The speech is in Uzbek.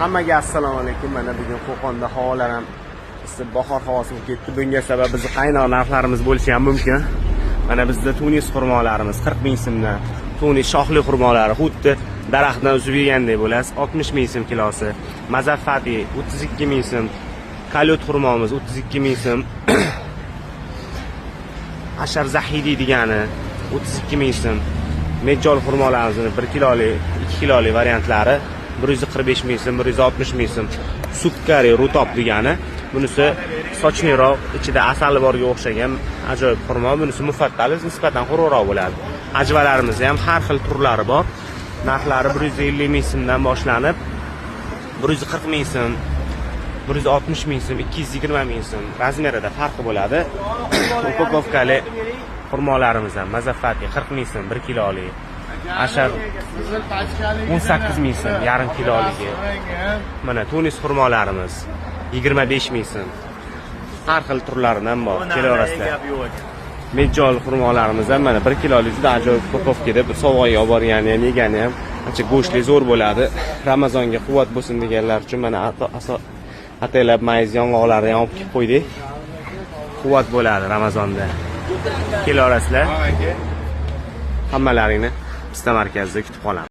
Hammaga assalomu alaykum. Mana bugun Qo'qonda havolar ham isib, bahor havosi bo'lib ketdi. Bunga sabab bizni qaynoq narxlarimiz bo'lishi ham mumkin. Mana bizda Tunis xurmolarimiz 40 ming so'mdan. Tunis shoxli xurmolari xuddi daraxtdan uzib yegandek bo'lasiz. 60 ming so'm kilosi. Mazaffati 32 ming so'm. Kalut xurmomiz 32 ming so'm. Ashar Zahidi degani 32 ming so'm. Medjol xurmolarimizni 1 kilolik, 2 kilolik variantlari 145 ming so'm, 160 ming so'm. Sukkari rutob degani, bunisi сочный roq, ichida asali borga o'xshagan ajoyib xurmo. Bunisi mufattali, nisbatan quruqroq bo'ladi. Ajvalarimizni ham har xil turlari bor. Narxlari 150 ming so'mdan boshlanib, 140 ming so'm, 160 ming so'm, 220 ming so'm размер ida farqi bo'ladi. Упаковка li xurmolarimiz ham Mazaffati 40 ming so'm 1 kilolik. Ashar 18 ming so'm yarim kiloligi. Mana Tunis xurmolarimiz 25 ming so'm. Har xil turlaridan bor. Kelaverasizlar. Medjol xurmolarimiz ham mana 1 kilolik juda ajoyib упаковка da, bir sovg'aga olib borgani ham, yegani ham ancha go'shtli, zo'r bo'ladi. Ramazonga quvvat bo'lsin deganlar uchun mana ataylab mayiz yong'oqlarni ham olib kelib qo'ydik. Quvvat bo'ladi Ramazonda. Kelaverasizlar. Hammalaringni Pista markazida kutib qolamiz.